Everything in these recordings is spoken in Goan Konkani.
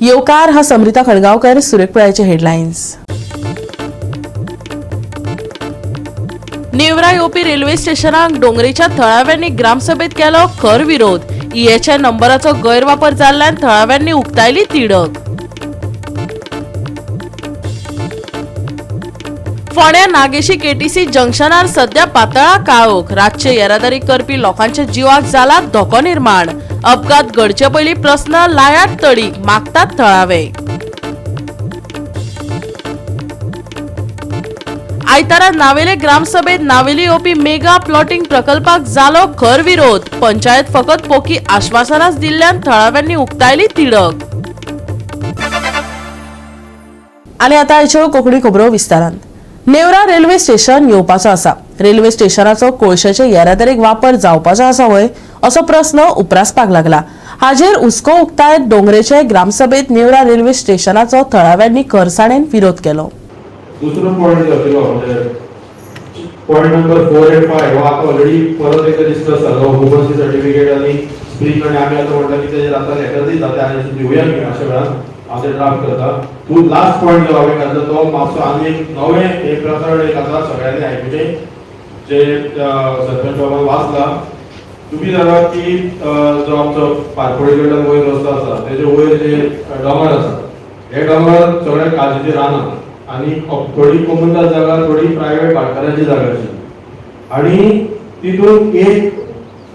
येवकार हा समृता खडगावकर. सुरेखपुराचे हेडलायन्स. नेवरा येवपी रेल्वे स्टेशनाक डोंगरेच्या थळाव्यांनी ग्रामसभेत केलो खर विरोध. ईएचआय नंबराचो गैरवापर जाल्ल्यान थळाव्यांनी उक्तायली तिडक. फोंड्या नागेशी केटीसी जंक्शनार सध्या पातळा काळोख. रातचे येरादारी करपी लोकांच्या जिवाक जाला धोको निर्माण. अपघात घडचे पयलीं प्रस्न लायात तडीक, मागतात थळावे. आयतारा नावेले ग्रामसभेत नावेली येवपी मेगा प्लॉटिंग प्रकल्पाक जालो खर विरोध. पंचायत फकत पोकी आश्वासनाच दिल्ल्यान थळाव्यांनी उक्तायली तिडक. आनी आतां आयच्यो कोंकणी खबरो विस्तारान. नेवरा रेल्वे स्टेशन येवपाचो आसा. रेल्वे स्टेशनाचो कोळशाचे येरादारीक वापर जावपाचो आसा व्हय, असो प्रस्न उप्रासपाक लागला. हाजेर हुस्को उक्तायत डोंगरेचे ग्रामसभेत नेवरा रेल्वे स्टेशनाचो थळाव्यांनी खरसाणेन विरोध केलो. दुसरो पॉयंट जो आशिल्लो, म्हणजे पॉयंट नंबर 4 and 5, हो आतां ऑलरेडी परत एकदा डिस्कस जालो. ऑक्युपन्सी सर्टिफिकेट आनी स्प्रींग, आनी आमी आतां म्हणटा की तेजेर आतां लेटर दिता ते आनी दिवया न्ही अशा वेळान हांव ते ड्राफ्ट करता. तूं लास्ट पॉयंट जो हांवें घातला तो मातसो आनी एक नवें एक प्रकरण एक आसा, सगळ्यांनी आयकुचें, जे सरपंच बाबान वाचला. तुमी जाणा की जो आमचो पारपोळी कडल्यान वयर रस्तो आसा, तेजे वयर जे दोंगर आसा, हे दोंगर सगळे काजीची रानां आनी थोडी कोमुनिदाद जागा, थोडी प्रायव्हेट भाटकारांची जागा आशिल्ली. आनी तितून एक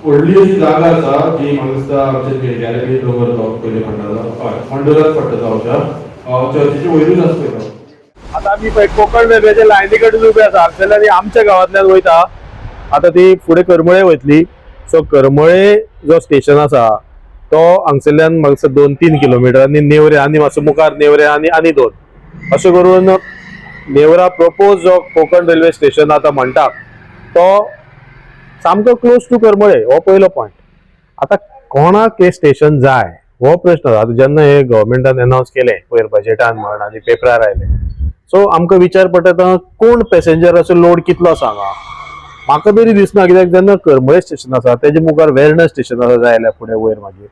व्हडली अशी जागा आसा जी म्हाका दिसता आमचे गॅलरी दोंगर तो पयलीं म्हणटा तो, हय, मंडळात पडटा तो, आमच्या चर्चीचे वयरूच आसा पळय तो. आता आमी पळय कोकण रेल्वेच्या लायनी कडेन उबे आसा. हांगसरल्यान आमच्या गांवांतल्यान वयता, आतां ती फुडें करमळे वयतली. सो करमळे जो स्टेशन आसा तो हांगसरल्यान म्हाका दिसता 2-3 किलोमिटर, आनी नेवरे आनी मातसो मुखार नेवरे आनी आनी 2, अशें करून नेवरा प्रपोज जो कोकण रेल्वे स्टेशन आतां म्हणटा तो सामको क्लोज टू करमळे. हो पयलो पॉयंट. आतां कोणाक हें स्टेशन जाय हो प्रश्न. आतां जेन्ना हे गव्हर्मेंटान अनावन्स केलें पयर बजेटान म्हण आनी पेपरार आयलें, सो आमकां विचार पडटा कोण पॅसेंजराचो लोड कितलो आसा हांगा. म्हाका तरी दिसना, कित्याक जेन्ना करमळे स्टेशन आसा, तेजे मुखार वेर्णा स्टेशन आसा, जाय जाल्यार फुडें वयर मागीर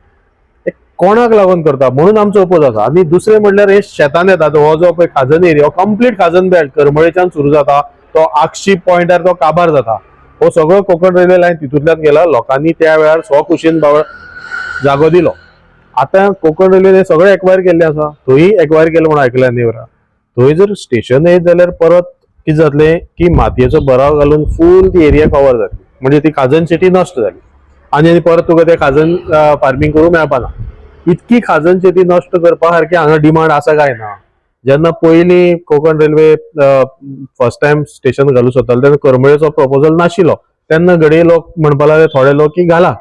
ते कोणाक लागून करता म्हणून आमचो अपोज आसा. आनी दुसरें म्हणल्यार हे शेतान येता हो जो पळय खाजन एरिया, हो कंप्लीट खाजन बेल्ट करमळेच्यान सुरू जाता तो आगशी पॉयंटार तो काबार जाता. हो सगळो कोकण रेल्वे लायन तितूंतल्यान गेला. लोकांनी त्या वेळार स्वखुशीन बाबा जागो दिलो. आतां कोकण रेल्वेन हे सगळें एक्वायर केल्लें आसा, थंय एक्वायर केलें म्हणून आयकलां नेवरा. थंय जर स्टेशन येत जाल्यार परत कितें जातलें की मातयेचो भराव घालून फूल ती एरिया कवर जातली, म्हणजे ती खाजन शेती नश्ट जाली आनी आनी परत तुका ते खाजन फार्मींग करूंक मेळपाना. इतकी खाजन शेती नश्ट करपा सारकी हांगा डिमांड आसा काय ना? जेन्ना पयलीं Konkan railway first time station घालूं सोदताले तेन्ना करमळेचो प्रपोजल नाशिल्लो. तेन्ना घडये लोक म्हणपा लागले, थोडे लोक की घाला,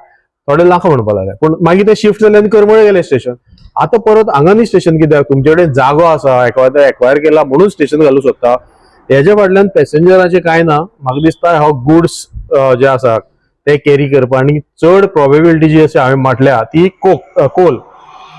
थोडे नाका म्हणपा लागले. पूण मागीर ते शिफ्ट जाले आनी करमळे गेले स्टेशन. आतां परत हांगा न्ही स्टेशन कित्याक? तुमचे कडेन जागो आसा, एखादो एक्वायर केला म्हणून स्टेशन घालूं सोदता. हेजे फाटल्यान पॅसेंजराचें कांय ना. म्हाका दिसता हो गुड्स जे आसा ते कॅरी करपा आनी चड प्रोबेबिलिटी जी आसा हांवें म्हटल्या ती कोल,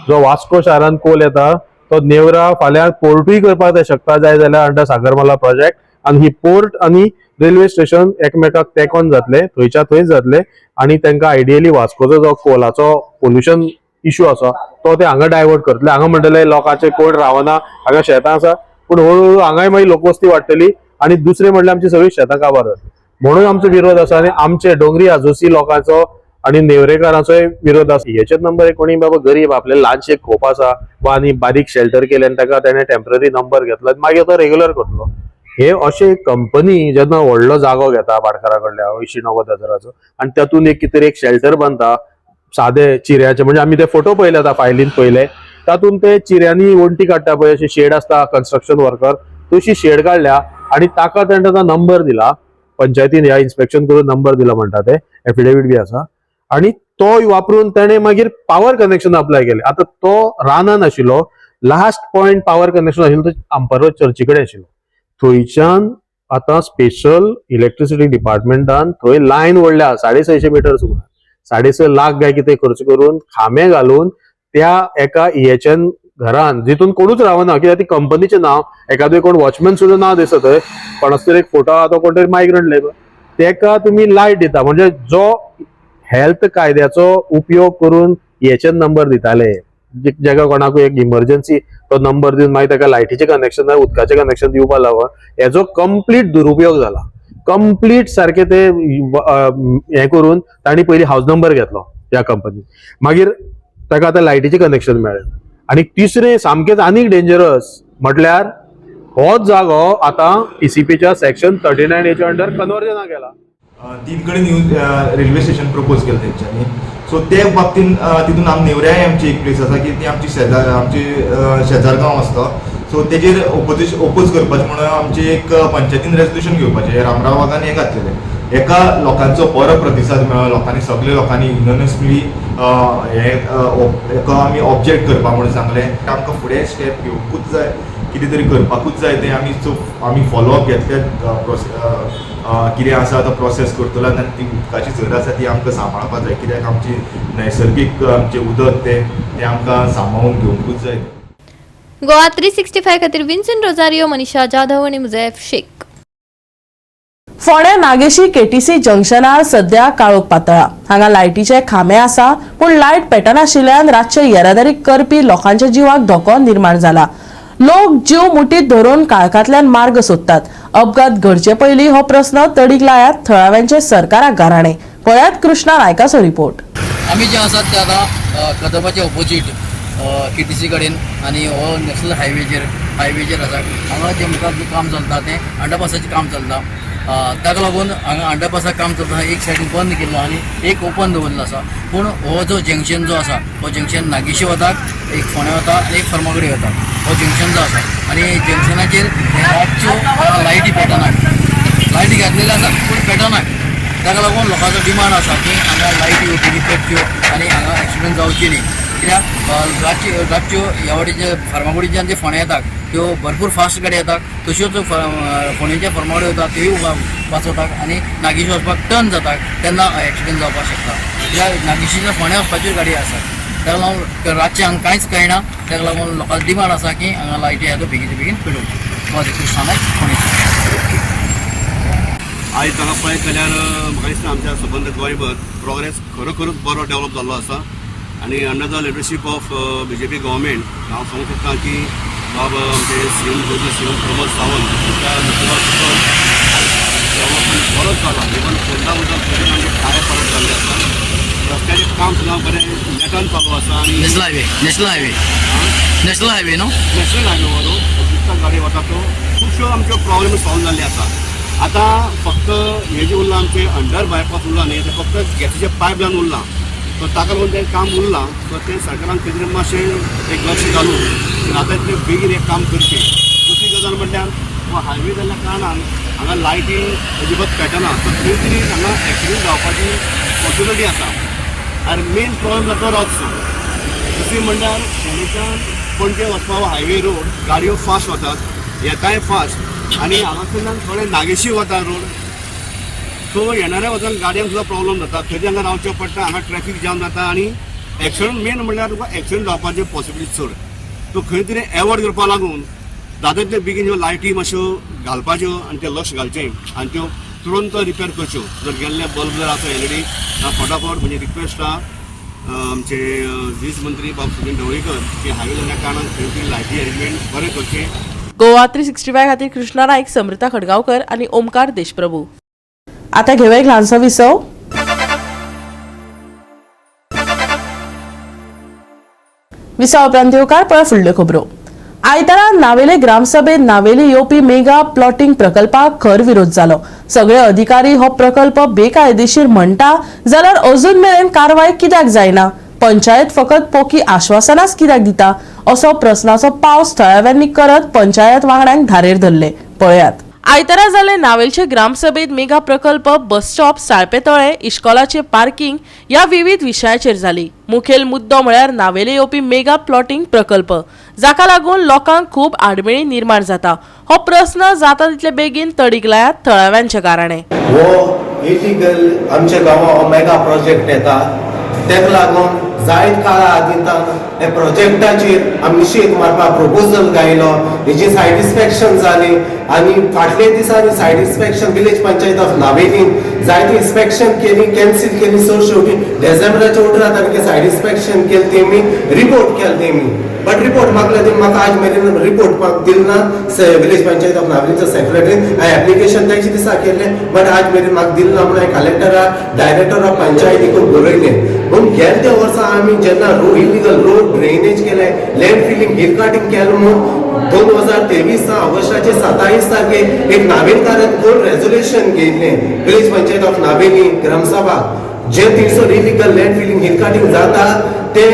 जो वास्को शारान कोल येता तो नेवरा फाल्यां पोर्टूय करपाक ते शकता जाय जाल्यार अंडर सागरमाला प्रोजेक्ट. आनी ही पोर्ट आनी रेल्वे स्टेशन एकमेकाक तेंकोन जातले, थंयच्या थंयच जातले. आनी तांकां आयडियली वास्कोचो जो कोलाचो पोल्युशन इशू आसा तो ते हांगा डायवर्ट करतले. हांगा म्हणटले लोकांचे कोण रावना, हांगा शेतां आसा, पूण हळूहळू हांगाय मागीर लोकवस्ती वाडटली आनी दुसरें म्हणल्यार आमची सगळीं शेतां काबार जातली. म्हणून आमचो विरोध आसा आनी आमचे डोंगरी आजोसी लोकांचो आनी नेवरेकारांचोय विरोध आसा. हेचेच नंबर एक कोणी बाबा गरीब आपले ल्हानशे खोप आसा वा आनी बारीक शेल्टर केले आनी ताका तेणें टेम्पररी नंबर घेतलो आनी मागीर तो रेग्युलर करतलो. हे अशे कंपनी जेन्ना व्हडलो जागो घेता भाटकारा कडल्यान 80-90 हजाराचो आनी तातूंत एक कितें तरी एक शेल्टर बांदता सादे चिऱ्याचे, म्हणजे आमी ते फोटो पळयले आतां फायलीन पळयले, तातूंत ते चिऱ्यांनी वण्टी काडटा पळय, अशी शेड आसता कन्स्ट्रक्शन वर्कर, तशी शेड काडल्या आनी ताका तेणें ताका नंबर दिला. पंचायतीन ह्या इन्स्पेक्शन करून नंबर दिला म्हणटा, ते एफिडेवीट बी आसा. आनी तो वापरून तेणें मागीर पावर कनेक्शन अप्लाय केलें. आतां तो रानान आशिल्लो, लास्ट पॉयंट पावर कनेक्शन आशिल्लो तो आंपारो चर्ची कडेन आशिल्लो. थंयच्यान आतां स्पेशल इलेक्ट्रिसिटी डिपार्टमेंटान थंय लायन ओडल्या 650 मिटर सुमार, 6.5 लाख काय कितें खर्च करून खांबे घालून त्या एका इएचएन घरान, जितून कोणूच रावना, कित्याक ती कंपनीचें नांव, एखादो कोण वॉचमॅन सुद्दां ना दिसत थंय, कोणाचो तरी एक फोटो आहा, तो कोण तरी मायग्रंट लेबर, तेका तुमी लायट दिता. म्हणजे जो हेल्थ कायद्याचो उपयोग करून इएचएन नंबर दिताले जेका कोणाकूय एक इमर्जन्सी तो नंबर दिवन मागीर ताका लायटीचें कनेक्शन उदकाचें कनेक्शन दिवपा लागून हेजो कंप्लीट दुरुपयोग जाला. कंप्लीट सारके ते हें करून तांणी पयलीं हावज नंबर घेतलो ह्या कंपनीन, मागीर ताका आतां लायटीचें कनेक्शन मेळ्ळें. आनी तिसरें सामकेंच आनीक डेंजरस म्हटल्यार होच जागो आतां पीसीपीच्या सेक्शन 39 हेच्या अंडर कन्वर्जनाक गेला. तीन कडेन न्यू रेल्वे स्टेशन प्रपोज केलें तेंच्यांनी. सो ते बाबतीन तितून आम नेवऱ्याय आमची एक प्लेस आसा की ती आमची शेजार आमची शेजार गांव आसता. सो तेजेर ओपोज करपाचें म्हणून आमची एक पंचायतीन रेजोल्युशन घेवपाचें रामराव वागान हें घातलेलें. एका लोकांचो बरो प्रतिसाद मेळ्ळो, लोकांनी सगळे लोकांनी युनॅनिमसली हें हेका आमी ऑब्जेक्ट करपा म्हणून सांगलें. आमकां फुडें स्टेप घेवंकूच जाय, कितें तरी करपाकूच जाय. तें आमी सो आमी फॉलोअप घेतले, कितें आसा तो प्रोसेस करतलो आनी ती उदकाची झर आसा ती आमकां सांबाळपाक जाय, कित्याक आमची नैसर्गीक आमचें उदक तें आमकां सांबाळून घेवंकूच जाय. गोवा 365 खातीर विन्सन रोजारियो, मनीषा जाधव आनी मुजैफ शेख. फोंड्या नागेशी केटीसी जंक्शनार सध्या काळोख पातळा. हांगा लायटीचे खांबे आसा पूण लायट पेटनाशिल्ल्यान रातचे येरादारी करपी लोकांच्या जिवाक धोको निर्माण जाला. लोक जीव मुठीत धरून काळखांतल्यान मार्ग सोदतात. अपघात घडचे पयलीं हो प्रस्न तडीक लायात थळाव्यांचे सरकाराक गाराणें. पळयात कृष्णा नायकाचो रिपोर्ट. आमी जे आसात ते आतां कदंबाचे ऑपोजीट केटीसी कडेन आनी हो नॅशनल हायवेचेर आसा. हांगा जे मुखार जें काम चलता तें अंडरपासाचें काम चलता. ताका लागून हांगा अंडरपासाक काम चलता, एक सायडीन बंद केल्लो आनी एक ओपन दवरलो आसा. पूण हो जो जंक्शन जो आसा हो जंक्शन नागेशी वता, एक फोंड्या वता आनी एक फर्मागुडी वता, हो जंक्शन जो आसा आनी जंक्शनाचेर रातच्यो लायटी पेटना. लायटी घातलेल्यो आसा पूण पेटना. ताका लागून लोकांचो डिमांड आसा की हांगा लायटी बेगीन पेटच्यो आनी हांगा एक्सिडंट जावचे न्ही. कित्याक रातच्यो ह्या वाटेचे फार्मागुडीच्यान जे फोंड्या येतात त्यो भरपूर फास्ट गाडी येतात, तश्योच फोंडेच्या फार्मागुडी वता त्योय वाचवतात आनी नागेशी वचपाक टर्न जाता तेन्ना एक्सिडंट जावपाक शकता. कित्याक नागेशीच्या फोंड्या वचपाच्यो गाडी आसात, ताका लागून रातचें हांगा कांयच कळना. ताका लागून लोकांचो डिमांड आसा की हांगा लायटी आहा त्यो बेगीन बेगीन पेटोवच्यो. कृष्णा नायक, फोंडें. आयज हांगा पळयत जाल्यार म्हाका दिसता आमच्या सबंद गोंयभर प्रोग्रेस खरोखरूच बरो डेव्हलप जाल्लो आसा आनी under the leadership of BJP government हांव सांगूंक सोदता की बाब आमचे सीएम गोंयचे सीएम प्रमोद सावंत हांच्या नेतृत्वान डेव्हलपमेंट बरोच जाला. इवन फोंडा उदक थंयसर आमचे टायर परत जाल्ले आसा, रस्त्याचें काम सुद्दां बरें नेटान चालू आसा आनी नॅशनल हायवे न्हू नॅशनल हायवे हो तो दिसता गाडी वता तो खुबश्यो आमच्यो प्रॉब्लेम सॉल्व जाल्ले आसा. आतां फक्त हें जें उरलां आमचें अंडर बायपास उरलां न्ही, तें फक्त गॅसीचें पायप लायन उरलां, सो ताका लागून तें काम उरलां. सो तें सरकारान खंय तरी मातशें एक लक्ष घालून आतां इतलें बेगीन हें काम करचें. दुसरी गजाल म्हटल्यार हो हायवे जाल्ल्या कारणान हांगा लायटी अजिबात पेटना, सो खंय तरी हांगा एक्सिडंट जावपाची पॉसिबिलिटी आसा आनी मेन प्रॉब्लेम जाता रातचो. दुसरी म्हणल्यार फोंडेच्यान पणजे वचपा हायवे रोड गाडयो फास्ट वतात, येताय फास्ट आनी हांगासरल्यान थोडे नागेशी वता रोड, सो येणाऱ्या वचून गाडयांक सुद्दां प्रॉब्लम जाता. थंय हांगा रावचें पडटा, हांगा ट्रॅफीक जाम जाता आनी एक्सिडंट मेन म्हणल्यार तुका एक्सिडंट जावपाची पॉसिबिलिटी चड. सो खंय तरी एवॉयड करपा लागून जाता तितले बेगीन ह्यो लायटी मातश्यो घालपाच्यो आनी तें लक्ष घालचें आनी त्यो तुरंत रिपेर करच्यो. जर गेल्ले बल्ब जर आसा एलईडी फटाफट, म्हणजे रिक्वेस्ट आहा आमचे वीज मंत्री बाब सुदिन ढवळीकर की हायवे जाल्ल्या कारणान खंय तरी लायटी अरेंजमेंट बरें करचें. गोवा 365 खातीर कृष्णा नाईक, समृता खडगांवकर आनी ओमकार देशप्रभू. आता घेवया एक ल्हानसो विसव. विसवा उपरांत येवकार पळय फुडल्यो खबरो. आयतारा नावेले ग्रामसभेत नावेली येवपी मेगा प्लॉटिंग प्रकल्पाक खर विरोध जालो. सगळे अधिकारी हो प्रकल्प बेकायदेशीर म्हणटा जाल्यार अजून मेरेन कारवाय कित्याक जायना? पंचायत फकत पोकी आश्वासनाच कित्याक दिता असो प्रस्नाचो पावस थळाव्यांनी करत पंचायत वांगड्यांक धारेर धरले. पळयात. आयतारा जाले नावेलचे ग्रामसभेत मेगा प्रकल्प, बस स्टॉप, साळपे तळे, इश्कोलाचे पार्किंग ह्या विविध विशयाचेर जाली. मुखेल मुद्दो म्हळ्यार नावेले येवपी मेगा प्लॉटिंग प्रकल्प, जाका लागून लोकांक खूब आडमेळी निर्माण जाता. हो प्रस्न जाता तितले बेगीन तडीक लायात थळाव्यांचे कारणे. हो इलिगल आमच्या गांवां हो मेगा प्रोजेक्ट येता, तेका लागून जायत काळा आदितान हे प्रोजेक्टाचेर आमी निशेध मारपाक प्रपोजल घायलो. हेजी सायट इन्स्पेक्शन जाली आनी फाटले दिसांनी site inspection village panchayat of नावेलीन जायती इन्स्पेक्शन केली, कॅन्सील केली. सो शेवटी डिसेंबराच्या 18 तारखे सायट इन्स्पेक्शन केली तेमी, रिपोर्ट केले तेमी, बट रिपोर्ट मागला तेमी, म्हाका आज मेरेन रिपोर्ट म्हाका दिल ना. विलेज पंचायत ऑफ नावेलीचो सेक्रेटरी हांवें एप्लिकेशन तेजे दिसा केल्लें, बट आज मेरेन म्हाका दिल ना म्हणून हांवें कलेक्टरा, डायरेक्टर ऑफ पंचायतीकून बरयलें. पूण गेले त्या वर्सा आमी जेन्ना रोड, इलिगल रोड ड्रेनेज केले, लँड फिलिंग, हिल कटिंग केलें म्हणून 2023 ऑगस्टाचे 27 तारखेक एक नावेलकारान कोण रेजोल्युशन घेयल्लें विलेज पंचायत ऑफ नावेली ग्रामसभा, जे थंयसर illegal land filling, hill cutting जाता ते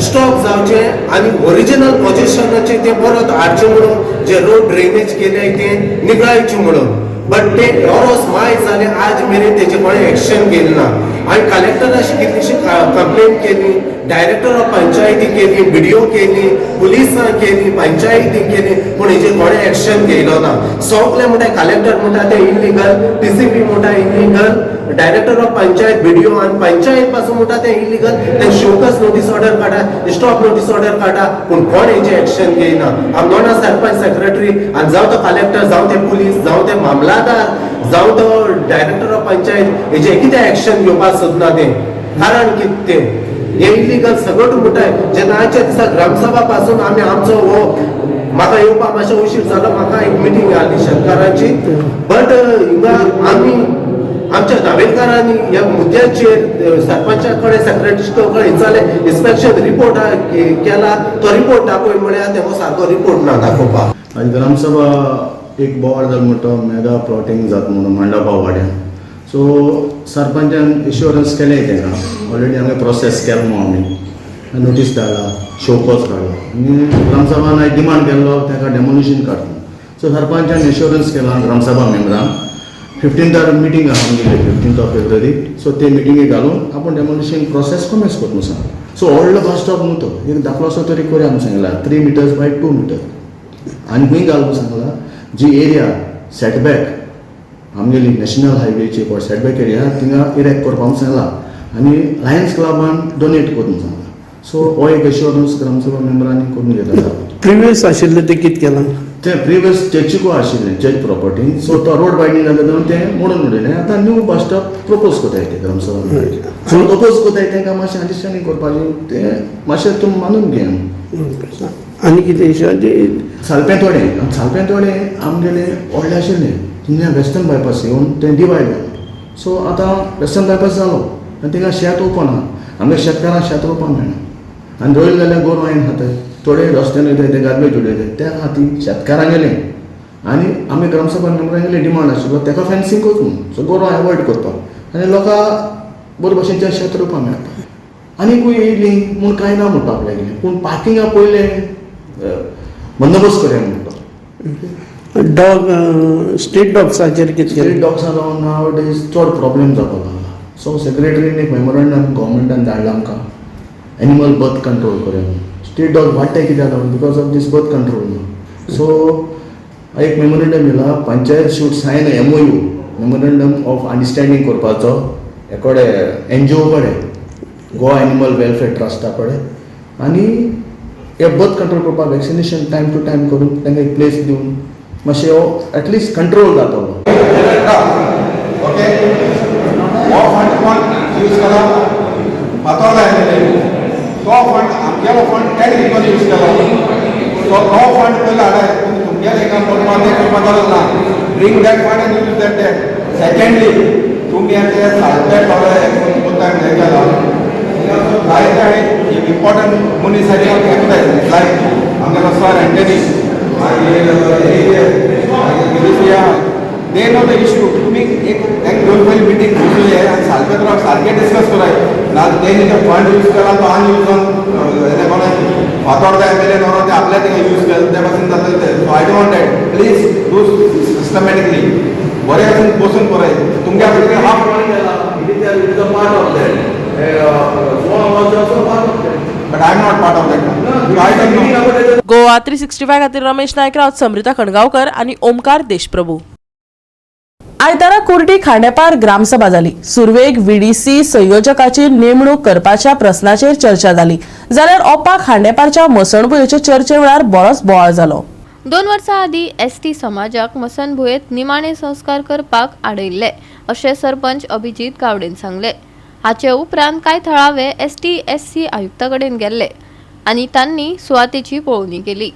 स्टॉप जावचे आनी ओरिजिनल पोजिशनाचे ते परत हाडचे म्हणून, जे रोड ड्रेनेज केले ते निगळायचे म्हणून. बट ते ओरोस माय जाले, आज मेरेन तेजे कोणें एक्शन घेतलें ना. आनी कलेक्टराशी कितलीशी कंप्लेन केली, डायरेक्टर ऑफ पंचायती केली, बीडीओ केली, पुलिसां केली, पंचायती केली, पूण हेजेर कोणें एक्शन घेयलो ना. सगळे म्हणटा, कलेक्टर म्हणटा ते इलिगल, टीसीपी म्हणटा illegal, director of panchayat, BDO आनी पंचायत पासून म्हणटा ते इलिगल. ते शोकॉज नोटीस ऑर्डर काडा, स्टॉप नोटीस ऑर्डर काडा, पूण कोण हेजे एक्शन घेयना. आमनोना सरपंच, सेक्रेटरी आनी जावं तो कलेक्टर, जावं ते पुलीस, जावं ते मामलादार, जावं तो डायरेक्टर ऑफ पंचायत, हेजे कितें एक्शन घेवपाक सोदना ते? कारण कितें तें हे इलिगल सगळं म्हणटाय. जेन्ना आयच्या दिसा ग्रामसभा पासून आमी आमचो हो, म्हाका येवपाक मातसो उशीर जालो, म्हाका एक मिटींग आहली शेतकारांची, बट हिंगा आमी आमच्या नावेलकारांनी ह्या मुद्द्याचेर सरपंचा कडेन, सेक्रेटरी कडेन विचारलें, इन्स्पेक्शन रिपोर्ट केला, तो रिपोर्ट दाखय म्हळ्यार तेहो सारको रिपोर्ट ना दाखोवपाक. आनी ग्रामसभा एक बोवाळ जालो म्हणटा, मेगा प्लॉटींग जाता म्हणून मांडपा वाड्यान. सो सरपंचान एश्योरन्स केलें तेका, ऑलरेडी आमी प्रोसेस केलो म्हणून आमी नोटीस धाडला, शोकॉज काडला आनी ग्रामसभान आयज डिमांड केल्लो तेका डेमोलिशन काडटा. सो सरपंचान एश्योरन्स केला ग्रामसभा मेंबरान, 15थार मिटींग आहा आमगेली, 15th of February. सो ते मिटिंगेक घालून आपूण डेमोलिशन प्रोसेस कॉमेन्स करता म्हणून सांगला. सो व्हडलो बस स्टॉप न्हू तो, एक धाकलोसो तरी करूया म्हणून सांगला, 3 meters by 2 meter. आनी खंय घाल म्हणून सांगला, जी एरिया सेटबॅक आमगेली नॅशनल हायवेची पळय सेटबॅक एरिया, थिंगा इरेक्ट करपाक म्हणून सांगला आनी लायन्स क्लबान डोनेट करूंक सांगला. सो हो एक एश्योरन्स ग्रामसभा मेंबरांनी करून घेतला. प्रिवियस आशिल्लें तें कितें केलां? तें प्रिवियस चर्चिकू आशिल्लें, चर्च प्रॉपर्टी. सो तो रोड वायडनींग जालें म्हणून तें मोडून उडयलें. आतां न्यू बस स्टॉप प्रपोज कोताय ते ग्रामसभा. सो अपोज कोताय तांकां मातशें अंडरस्टँडींग करपाचें, तें मातशें तुमी मानून घेया. आनी कितें इशू? सालपें तोडें, सालपें तोडें आमगेलें व्हडलें आशिल्लें, थिंगा वेस्टर्न बायपास येवन तें डिवायड जालें. सो आतां वेस्टर्न बायपास जालो आनी थिंगा शेत रोवपा ना, आमगे शेतकारांक शेत रोवपाक मेळना आनी रोयलें जाल्यार गोरवां येवन खाताय, थोडे रस्त्यान वयताय ते गार्बेज उडयताय. त्या खातीर शेतकारांगेलें आनी आमी ग्रामसभा मेंबरांगेलें डिमांड आशिल्लो तेका फेन्सींग करचो म्हणून, सो गोरवां एवॉयड करपाक आनी लोकां बरे भशेन तें शेत रोवपाक मेळटा. आनीकूय येयली म्हूण कांय ना म्हणपाक लागलें, पूण पार्किंगा पयलें बंदोबस्त करया म्हणटा. डॉग, स्ट्रीट डॉग्साचेर कितें स्ट्रीट केलें? डॉग्सा लागून नाव डेज चड प्रॉब्लेम जावपाक लागला. सो सेक्रेटरीन एक मेमोरंडम गव्हर्मेंटान धाडला आमकां, एनिमल बर्थ कंट्रोल करया म्हणून. स्ट्रीट डॉग वाडटाय कित्याक लागून? Because of this birth control. So एक मेमोरंडम येयला, panchayat should sign MOU, memorandum of understanding करपाचो एकोडे एनजीओ कडेन, गोवा एनिमल वेलफेअर ट्रस्टा कडेन, आनी हे बर्थ कंट्रोल करपाक वॅक्सिनेशन टायम टू टायम करून तांकां एक प्लेस दिवन मातशें हो एटलिस्ट कंट्रोल जातलो. ओके, हो फंड कोण यूज केला? फातोर्डा एमएलए. तो फंड, आमगेलो फंड तेणे कितें यूज केलो? सो तो फंड पयलो हाडाय. तुमी तुमगेलें काम करपा तें करपा गरज ना. Bring that fund and use that. Secondly, तुमी आतां सालपें थोडे कोत्ता हें केला, जायते इम्पॉर्टंट मनीस आनी लायक आमगेलो सर एंटनी, मागीर मागीर, they know the issue. तुमी एक तांकां घेवन पयली मिटींग बसोवया आनी सालपेत्राक सारकें डिस्कस कराय ना. तेणी जो फंड यूज केला तो अनयूज हें कोणें फातोर्डा एमएलए व्हरोन ते आपल्या थिंगा यूज केलें, ते पासून जातलें तें. So I don't want that. Please do systematically, बरें भशेन बसून कराय तुमच्या. Half it is a part of that. Was also part of that. But I am not part of that. I don't know. Goa 365 खातीर रमेश नायक रावत, समृता खणगांवकर आनी ओमकार देशप्रभू. आयतारा कुर्डी खांडेपार ग्रामसभा जाली. सुरवेक व्हीडीसी संयोजकाची नेमणूक करपाच्या प्रस्नाचेर चर्चा जाली, जाल्यार ओपा खांडेपारच्या मसणभुंयेचे चर्चे वेळार बरोच बोवाळ जालो. 2 वर्सां आदीं एसटी समाजाक मसणभुंयेंत निमाणे संस्कार करपाक आडयल्ले अशें सरपंच अभिजीत गावडेन सांगले. हाचे उपरांत कांय थळावे एसटी एससी आयुक्ता कडेन गेल्ले आनी तांणी सुवातेची पळोवणी केली.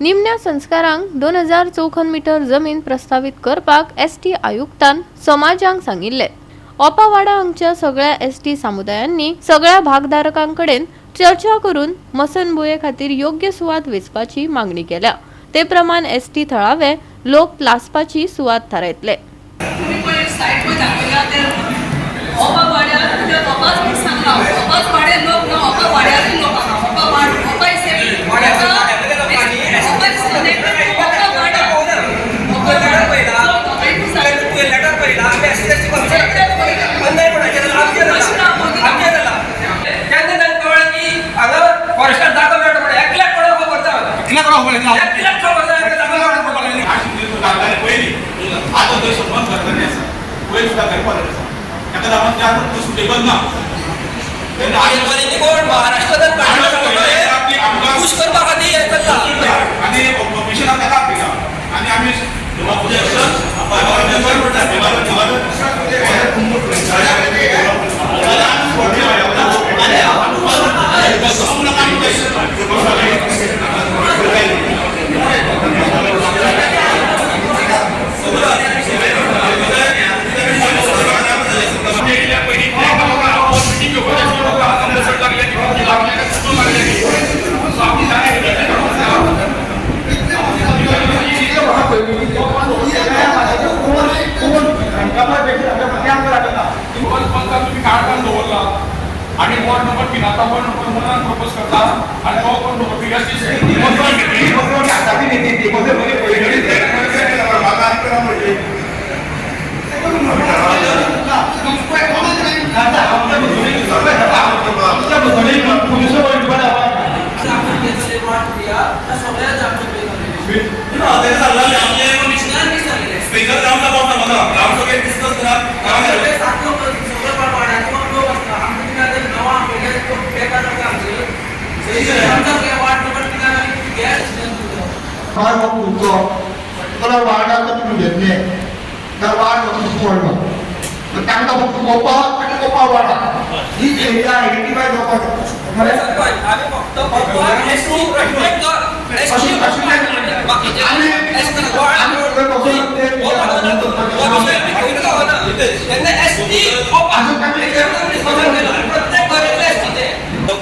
निमण्या संस्कारांक 2000 चौखण मीटर जमीन प्रस्तावीत करपाक एसटी आयुक्तान समाजांक सांगिल्ले. ओपावाडा हांगच्या सगळ्या एसटी समुदायांनी सगळ्या भागधारकांकडेन चर्चा करून मसणभुंये खातीर योग्य सुवात वेंचपाची मागणी केल्या. ते प्रमाण एसटी थळावे लोक लासपाची सुवात थारायतले.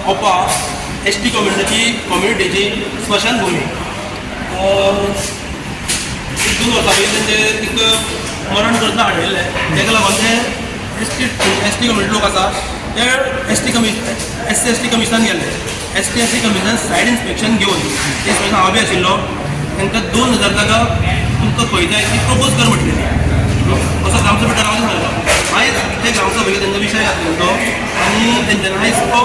ओपा एस टी कम्युनिटीची स्मशानभूमी एक 2 वर्सां पयलीं तेंचे एक मरण करतना हाडलेलें. तेका लागून ते एस टी कम्युनिटी लोक आसा ते S C S T कमिशनान गेल्ले. S T S C commission site inspection घेवन ते इन्स्पेक्शन हांव बी आशिल्लो, तांकां 2000 जागा तुमकां खंय जाय ती प्रपोज कर म्हटलेली असो ग्रामसभा ठराव सांगलो. मागीर ते ग्रामसभेक तेंचो विशय घातलो तो आनी तेंच्यांनी आयज तो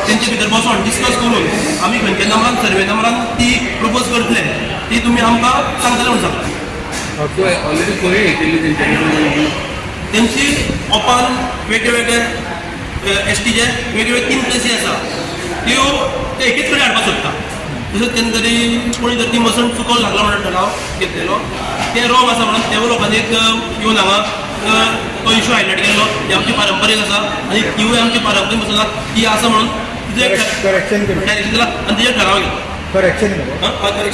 तेंचे भितर बसोन डिस्कस करून आमी खंयच्या नंबरान सर्वे नंबरान ती प्रपोज करतले ती तुमी आमकां सांगतले म्हणून सांगता. तेंची ओपान वेगळे वेगळे एस टीचे वेगळे वेगळे 3 प्लेसी आसा त्यो ते एकेच कडेन हाडपाक सोदता. तशेंच तेन्ना तरी कोणी जर ती मसण चुकोवन लागला म्हणून ठराव घेतलेलो ते रॉंग आसा म्हणून ते लोकांनी एक येवन हांगा तो इशू हायलायट केल्लो. ही आमची पारंपारीक आसा आनी तिवूय आमची पारंपारीक मसण ती आसा म्हणून करेक्शन केला आनी तेजेर ठराव घेतलो. करेक्शन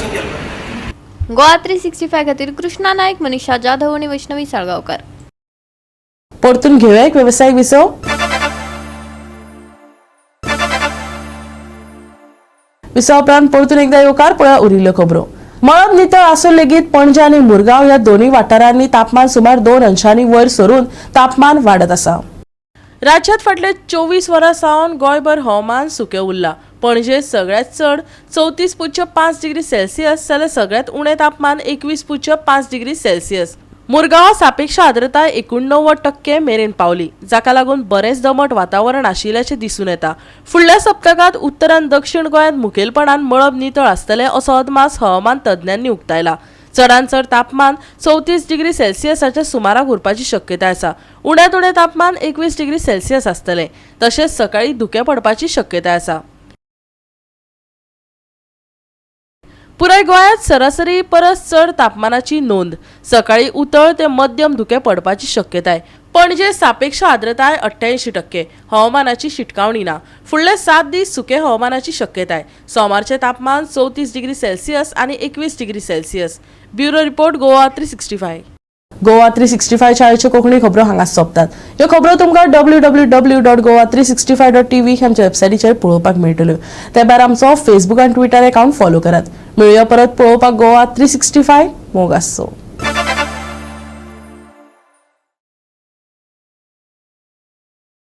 केलं. गोवा 365 खातीर कृष्णा नायक, मनीषा जाधव आणि वैष्णवी साळगांवकर. परतून घेऊया एक व्यावसायिक विसव. विसवा उपरांत परतून एकदा येवकार. पळया उरिल्ल्यो खबरो. मळब नितळ आसून लेगीत पणजे आनी मुरगांव ह्या दोनूय वाठारांनी तापमान सुमार 2 अंशांनी वयर सरून तापमान वाडत आसा. राज्यात फाटले 24 वरां सावन गोंयभर हवामान सुकें उरलां. पणजे सगळ्यांत चड 34.5 डिग्री सेल्सियस जाल्यार सगळ्यांत उणें तापमान 21.5 डिग्री सेल्सियस. मुरगांवां सापेक्ष आर्द्रताय 89% मेरेन पावली, जाका लागून बरेंच दमट वातावरण आशिल्ल्याचें दिसून येता. फुडल्या सप्तकांत उत्तर आनी दक्षिण गोंयांत मुखेलपणान मळब नितळ आसतलें असो अदमास हवामान तज्ञांनी उक्तायला. चडांत चड तापमान 34 डिग्री सेल्सियसाच्या सुमाराक उरपाची शक्यताय आसा. उण्यांत उणें तापमान 21 डिग्री सेल्सियस आसतलें. तशेंच सकाळीं धुकें पडपाची शक्यताय आसा. पुराय गोंयांत सरासरी परस चड तापमानाची नोंद. सकाळी उतळ ते मध्यम धुकें पडपाची शक्यताय. पणजे सापेक्ष आर्द्रताय 88%. हवामानाची शिटकावणी ना. फुडले 7 दीस सुके हवामानाची शक्यताय. सोमारचें तापमान 34 डिग्री सेल्सियस आनी 21 degree Celsius. Bureau report, Goa 365. Goa 365 आयच्यो कोंकणी खबरो हांगाच सोंपतात. ह्यो खबरो तुमकां www.goa365.tv ह्या आमच्या वेबसायटीचेर पळोवपाक मेळटल्यो. ते भायर आमचो फेसबूक आनी ट्विटर अकाउंट फॉलो करात. मेळुया परत पळोवपाक गोवा 365. मोग आसचो.